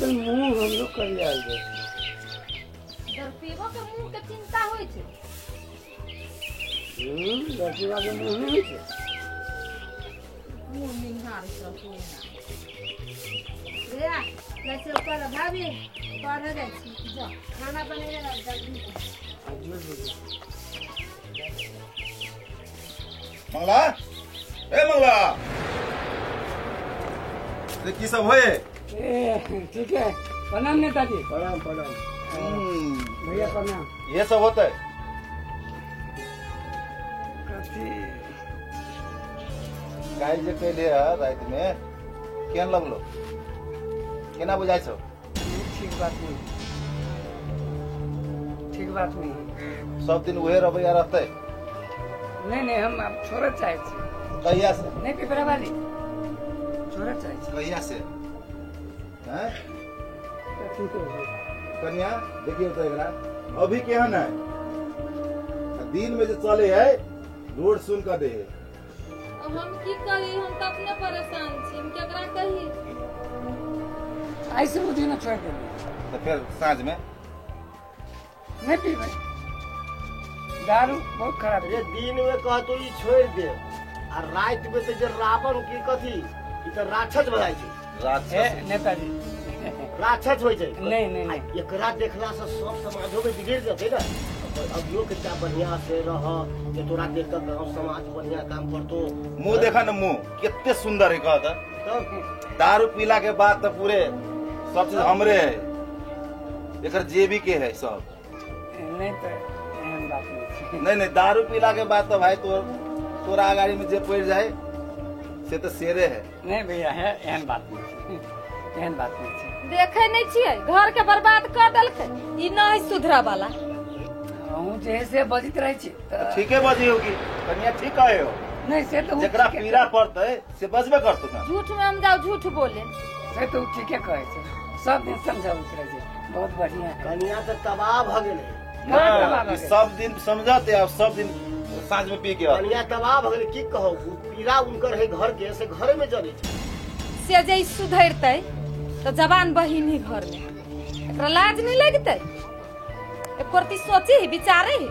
तऽ मुँह हमरो करिया गेल। दरपीबो के मुँह के चिंता होइ छै। दरपीबा के मुँह नहि होइ छै। मुँह निहार सब भैया जाइ छियै पढ़। भाभी पढ़े जाइ छी, जाउ खाना बनेने रह जल्दी। मंगला, ए मंगला, रे की सब होए? ए ठीक है, प्रणाम नेताजी। प्रणाम प्रणाम भैया, प्रणाम। ये सब होता है कथी? काल्हि जे कैले है राति में केहन लगलो, केना बुझाइ छौ? ठीक बात नहीं, ठीक बात नहीं। सब दिन उहे रवैया रहते? नहीं नहीं, हम अब छोड़े चाहे छी। कहिया से? नहीं पिपरा वाली छोड़े चाहे छी। कहिया से? हैं कथी कहै? कन्या देखियो तो एकरा अभी केहन है, दिन में जो चले है रोड सुन कर दे। हम की कही, हम तो अपने परेशान छी, हम केकरा कही? ऐसे बुझी ना छोड़ देबै तो फिर साँझ में नहीं पीबै दारू, बहुत खराब। रे दिन में कहतो ई छोड़ दे, आ रात में तो जे रावण की कथी ई तो राक्षस भऽ जाइ छै। राक्षस नेताजी राक्षस होइ छै। नहीं नहीं नहीं, एकरा देखला से सब समाजो में बिगड़ जेतै ना। अभियो के बढ़िया से रह जे तोरा देख के गांव समाज बढ़िया काम करतो। मुंह देखा न, मुंह कितने सुंदर है। कहता दारू पीला के बाद तो पूरे सब चीज हमरे है, एकर जेबी के है सब। नहीं तो एहन बात नहीं। नहीं नहीं, दारू पीला के बाद तो भाई तोरा गाड़ी में जे पड़ जाए से तो शेरे है। नहीं भैया, है एहन बात नहीं, एहन बात नहीं। देखे नहीं छियै घर के बर्बाद कर देलकै ई नहीं सुधरा वाला। अहूँ जे से बजित रहै छी ठीके बजी होगी कन्या, ठीक कहे हो। नहीं से तो जेकरा पीड़ा पड़तै से बजबे करतै ना। झूठ में हम जाओ झूठ बोले से तो ठीके कहे छै, सब दिन समझाबैत रहै छै। बहुत बढ़िया है कन्या तो तबाह भ गेलै। सब दिन समझते आ सब दिन साँझ में पी के कन्या तबाह भ गेलै। की कहू, पीड़ा उनकर है घर के से घरे में जले छै। से जे सुधरतै तो जवान बहिन ही घर में, एकरा लाज नहीं लगतै? एक सोचे ही विचारे ही।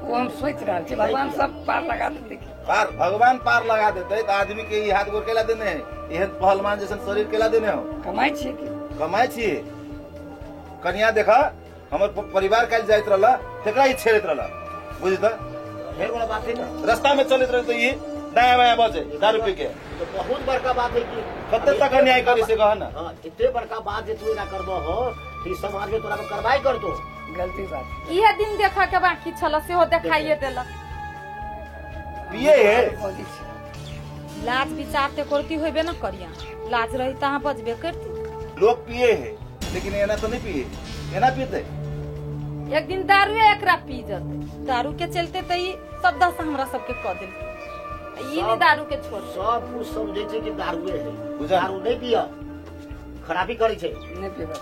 वो हम सोच रहल छी भगवान सब पार लगा देते। पार भगवान पार लगा देते तो आदमी के ई हाथ गोर केला देने है, एहन पहलवान जैसन शरीर केला देने हो। कमाई छियै की? कमाई छियै कन्या। देखा हमर परिवार काल्हि जाइत रहला तेकरा ही छेड़ैत रहला, बुझत ढेर बड़ा बात है ना। रास्ता में चलैत रहे तो ई दायां बायां बजे दारू पी के, तो बहुत बड़का बात है कि कते तक अन्याय करी से कह ना। हां, इतने बड़का बात जे तू ना करबो हो त समाज में तोरा के कार्रवाई करतो। गलती बात इहे दिन देखा के बाकी छल सेहो देखाइए देलक। पिए है लाज विचार ते करती होबे न करिया, लाज रही त अहाँ बजबे करती। लोग पिए है लेकिन एना तो नहीं पिए, एना पीते एक दिन दारू एकरा पी जते। दारू के चलते त ई सब दशा हमरा सबके क देलकै। ई नहीं दारू के छोड़ सब कुछ समझे छै कि दारूए है। दारू नहीं पिया खराबी करे छै, नहीं पीबा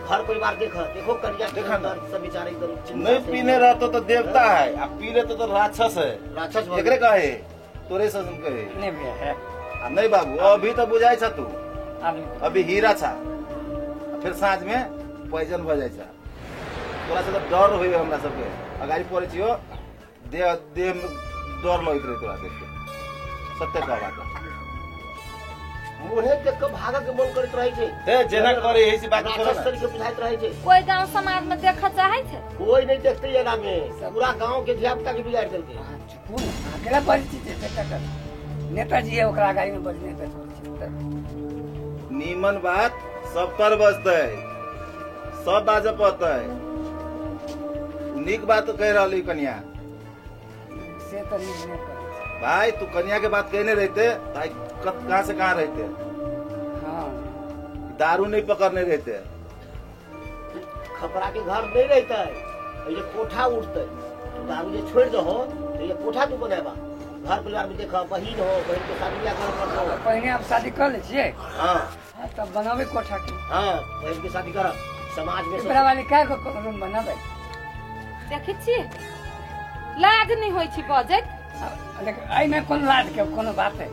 घर परिवार देख देखो कन्या देखा ना सब बेचारे एकदम। नहीं पीने रहतो तो देवता है, आ पी लेतो तो राक्षस है। राक्षस एकरे कहे तोरे ससन कहे। नहीं भैया है नहीं बाबू, अभी तो बुझाई छ तू अभी हीरा छा, फिर साँझ में पॉइजन भ जाय छा। तोरा से तो डर होय हमरा सबके, अगाड़ी पड़े छियो देह देह में डर लगैत रहे तोरा देख के। सत्य का बात मुहे देख के भागऽ के मन करैत रहै छै। ए जेना करे एही से बात छोड़ ना, के बुझाइत रहै छै। कोई गांव समाज में देखऽ चाहे छै? कोई नहीं देखते एना में, पूरा गांव के धिया पुता के बिगाड़ देलकै। चुप ना, अकेला बजै छी जे बेटा कर नेताजी है ओकरा गाड़ी में बजने पे छोड़ छी। नीमन बात सब तर बजतै, सब बाजऽ पड़तै। नीक बात तो कह रहली कन्या से तो नीक नहीं करै भाई। तू कन्या के बात कहने रहते भाई कहाँ से कहाँ रहते। हाँ, दारू नहीं पकड़ने रहते, खपरा के घर नहीं रहते, ये कोठा उठते। तू दारू जे छोड़ दहो तो ये कोठा तू बनेबा। घर परिवार में देखा बहिन हो, बहिन के शादी ब्याह करे पड़तो। पहिने आप शादी कर ले छियै? हां तब बनाबे कोठा के। हां, बहिन के शादी करब समाज में। पिपरा वाली का रूम बनाबे? देखै छियै लाज नहीं होइ छै बजैत। एहिमे कोन लाज के कोनो बात है?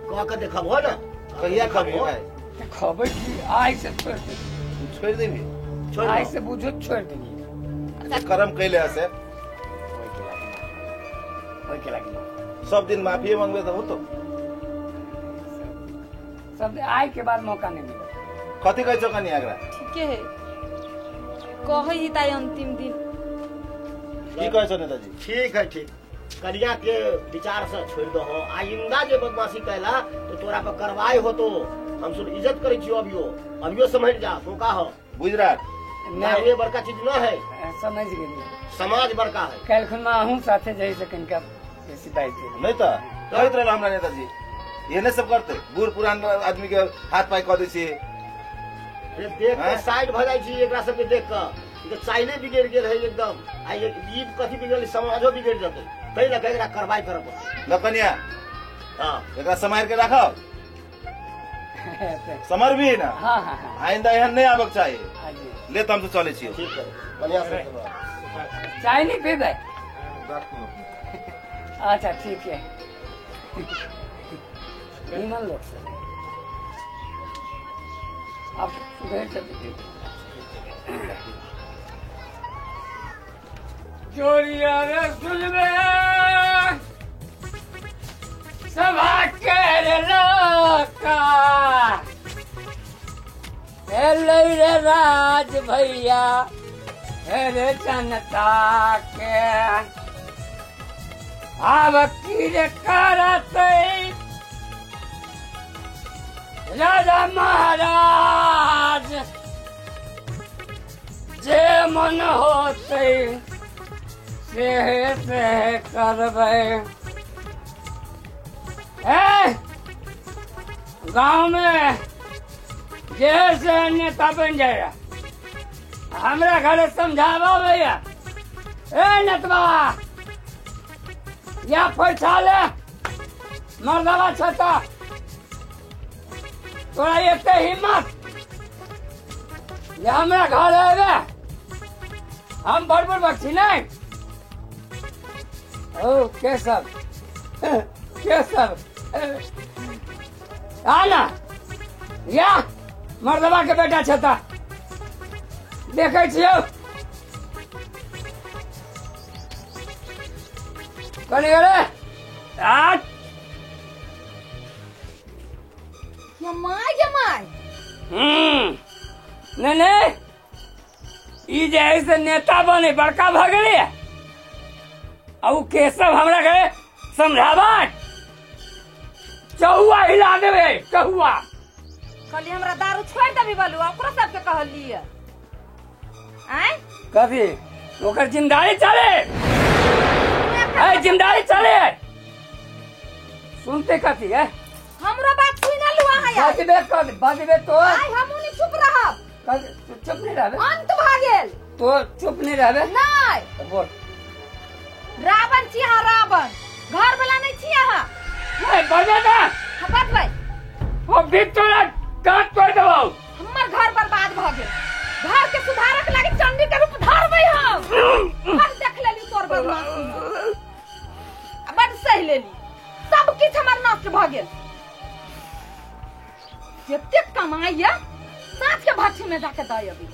कह के देखब हो ना, कहिया खबी भाई? खबै की आइ से छोड़ दे। छोड़ देबी? आइ से बुझो छोड़ देबी। कर्म कैले हसे ओइ के लागी सब दिन माफी मांगबे त होतो। सब आइ के बाद मौका नहीं मिले। कथि कहै छौ कनी एकरा? ठीके है कहै ही ताई अंतिम दिन। की कहै छौ नेताजी? ठीक है ठीक, कनिया के विचार से छोड़ दहो। आइंदा जे बदमाशी कैला तो तोरा पर कार्रवाई होतो। हम सुन इज्जत करै छियो अभियो, अभियो समझ जा मौका हो। बुझ रहा नहीं बड़का चीज न है। समझ गेली समाज बड़का है। काल्हि खुना अहूँ साथे जाइ से कनिका बेसी बाजि देबै। नहीं त कहैत रहल हमरा नेताजी एहने सब करते बूढ़ पुरान आदमी के हाथ पाई कऽ दै छियै। देख के साइड भ जाइ छी एकरा सबके देख के। ई चाइले बिगड़ गेल है एकदम। आ ई कथी बिगड़ल समाजो बिगड़ जेतै। तै लऽ के एकरा कार्रवाई करऽ पड़तै। ल कनिया हां एकरा सम्हारि के राखब। समर भी ना। हां हां आइंदा एहन नहीं आबक चाही। ले त हम तो चलै छियै। ठीक है बढ़िया से चाय नहीं पीबै? अच्छा ठीक है। निमन लोग से आप सुधर चलिए। जोरिया रे सुनबे सभा के रे लोका एलै रे राज भैया हे रे जनता के आब की रे करतै राजा महाराज जे मन होतै से से करबै। ए गाँव में जे से नेता बन जाएगा हमरा घरे समझाबो भैया। ए नेतवा या पैसा ले मर्दवा छता तोरा एते हिम्मत जे हमरा घर अयबे? हम बड़ बड़ बख्शी नहीं। ओ केशव केशव आना या मर्दवा के बेटा छता देखै छियौ कनी रे आ my गे my. नहीं नहीं ई जे है से नेता बने बड़का भ गेलै आ उ केशव हमरा के समझाबा चौआ हिला देबै चौआ। कहली हमरा दारू छोड़ देबी बोलू ओकरो सबके कहलिए आय कथी ओकर जिम्मेदारी चले ए जिम्मेदारी चले सुनते कथी है हमरो बात सुन लू अहाँ यार। बाजबे कर बाजबे तो आय हमहु नहीं चुप रहब। चुप नहीं रहबे अंत भ गेल तो चुप नहीं रहबे नहीं बोल। रावण छी अहाँ रावण घर वाला नहीं छी अहाँ। नहीं बजे ना हां बजबै अभी तोरा दांत तोड़ देबौ। हमर घर बर्बाद भ गेल। घर के सुधारक लागी चंडी के रूप धरबै हम। हम देख लेली तोर बदमाशी बड सही लेली सब किछ हमर नष्ट भ गेल। जते कमाई है साँझ के भट्ठी में जाके दे अभी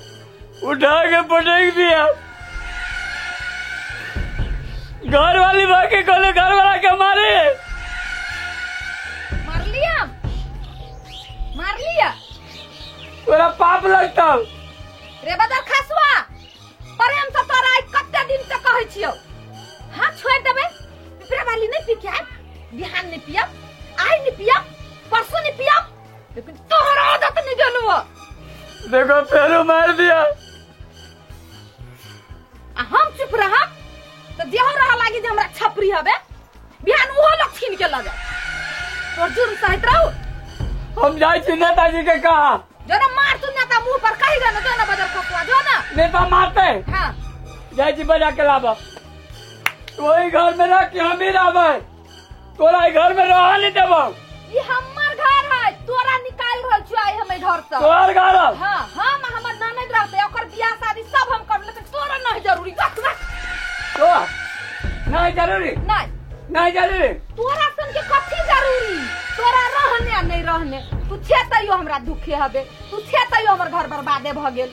उठा के पटक दिया। घर वाली बाकी कोने घर वाला के मारे मार लिया मार लिया तोरा पाप लगता रे बदर खसुआ प्रेम से तोरा आइ कते दिन से कहै छियौ। हां छोड़ देबै पिपरा वाली नहीं पी के आइब बिहान नहीं पियब आइ नहीं पियब परसों नहीं पियब लेकिन तोहर आदत नहीं गेलौ। देखो फेरो मार दिया आ हम चुप रहब त देहो रह लागी जे हमरा छपरी हबे बिहान उहो लोग छीन के ल जाए तोर जुर्म सहित रहू। हम जाय छी नेताजी के कहा जो ना मार तू नेता मुंह पर कही ना जो ना बजर खसुआ जो ना नेता मारते। हां जाय छी बजा के लाबा वही घर में रख के हम ही रहबै तोरा घर में रह नहीं देबौ। ई हमर घर है तोरा निकाल रहल छु आई हम घर से तोहर घर। हां हम हमर ननद रहते ओकर बियाह शादी सब हम कर लेकिन तोरा नहीं जरूरी। रख रख तो नहीं जरूरी नहीं नहीं जरूरी तोरा सन के कथी जरूरी तोरा रहने आ नहीं रहने तू तू छे तैयो हमरा दुखे हबे, तू छे तैयो हमर घर बर्बादे भ गेल।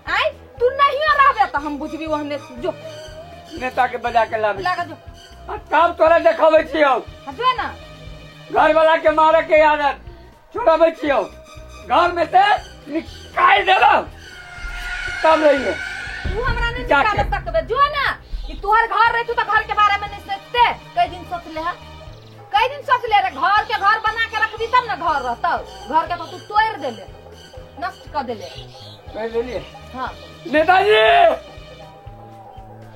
आय तू नहियो रहबे त हम बुझबी ओहने। जो नेता के बजा के लाबे लागा जो। आ तब तोरा देखाबै छियौ। जो ना घर वाला के मारे के आदत छोड़ाबै छियौ, घर में से निकाल देबौ तब रहिए। तू हमरा नहीं निकाल सकबे। जो ना कि तोहर घर रहे तू त घर के बारे में नहीं सोचते। कई दिन सोच ले हा, कई दिन सोच ले रे, घर के घर बना के रखबी तब ना घर रहतौ। घर के तो तू तोड़ देले, नष्ट कर देले। कर देलिए। हां नेताजी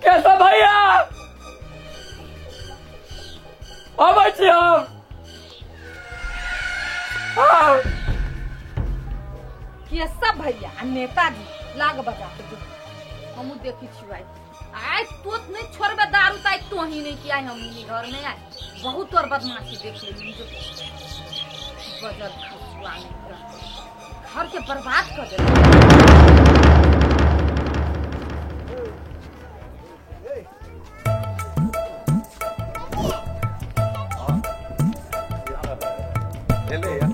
कैसा भैया आबै छी हम। हां के सब भैया आ नेताजी लाग बजा के जो हमू देखी छी आई। आइ तो नहीं छोड़बे दारू त तो ही नहीं कि आई हम नहीं घर में आए। बहुत तोर बदमाशी देख लेली जो बजल खसुआ नहीं घर के बर्बाद कर देले। ले यार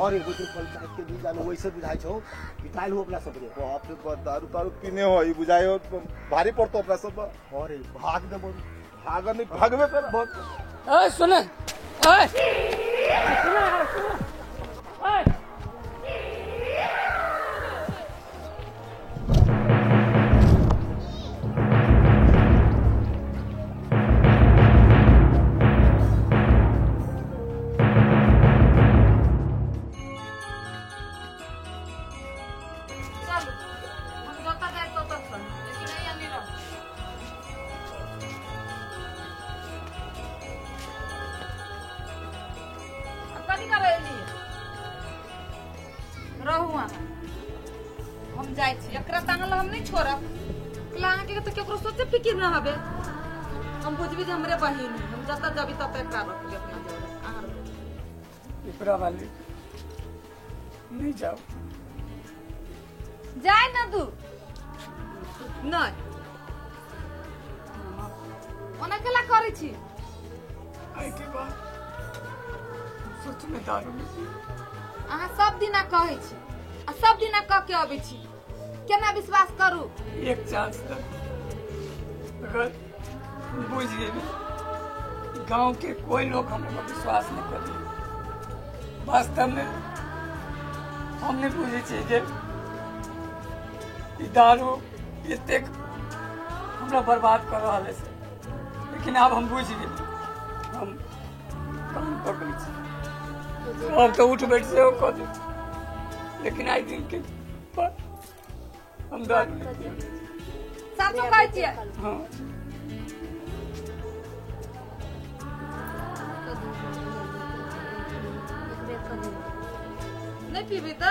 और एगो दिन पंचायत के भी जानो वैसे बुझाइ छौ पिटाइल हो अपना सब रे। बाप रे बाप, दारू तारू पीने हो ई बुझाइ हो भारी पड़तो अपना सब। अरे भाग देबो, भाग नहीं भागबे कर। ए सुन, ए सुन सुन, ए हम जाइ छी एकरा तांगल हम नहीं छोड़ब। अहाँके तो केकरो सोचे फिकिर न हबे। हम बुझबी जे हमरे बहिन है, हम जतऽ जबी ततऽ एकरा रखबी अपना जरे। अहाँ पिपरा वाली नहीं जाओ, जाय न दू नहीं ओना केला करै छी। आई के बाद सच में दारू नहीं। अहाँ सब दिना कहै छी आ सब दिना कह के अबै छी, केना विश्वास करू? एक चांस तक अगर बुझ गए गांव के कोई लोग हम पर विश्वास नहीं करे। वास्तव में हमने बुझे छी जे दारू एतेक हमरा बर्बाद कर रहा है, लेकिन अब हम बुझ गए। हम कान पकड़े छी, अब तो उठ बैठ से कह दे, लेकिन आई दिन के बाद हम दारू नहीं पिए। साचो कहै छियै? हाँ। नहीं पीबी त?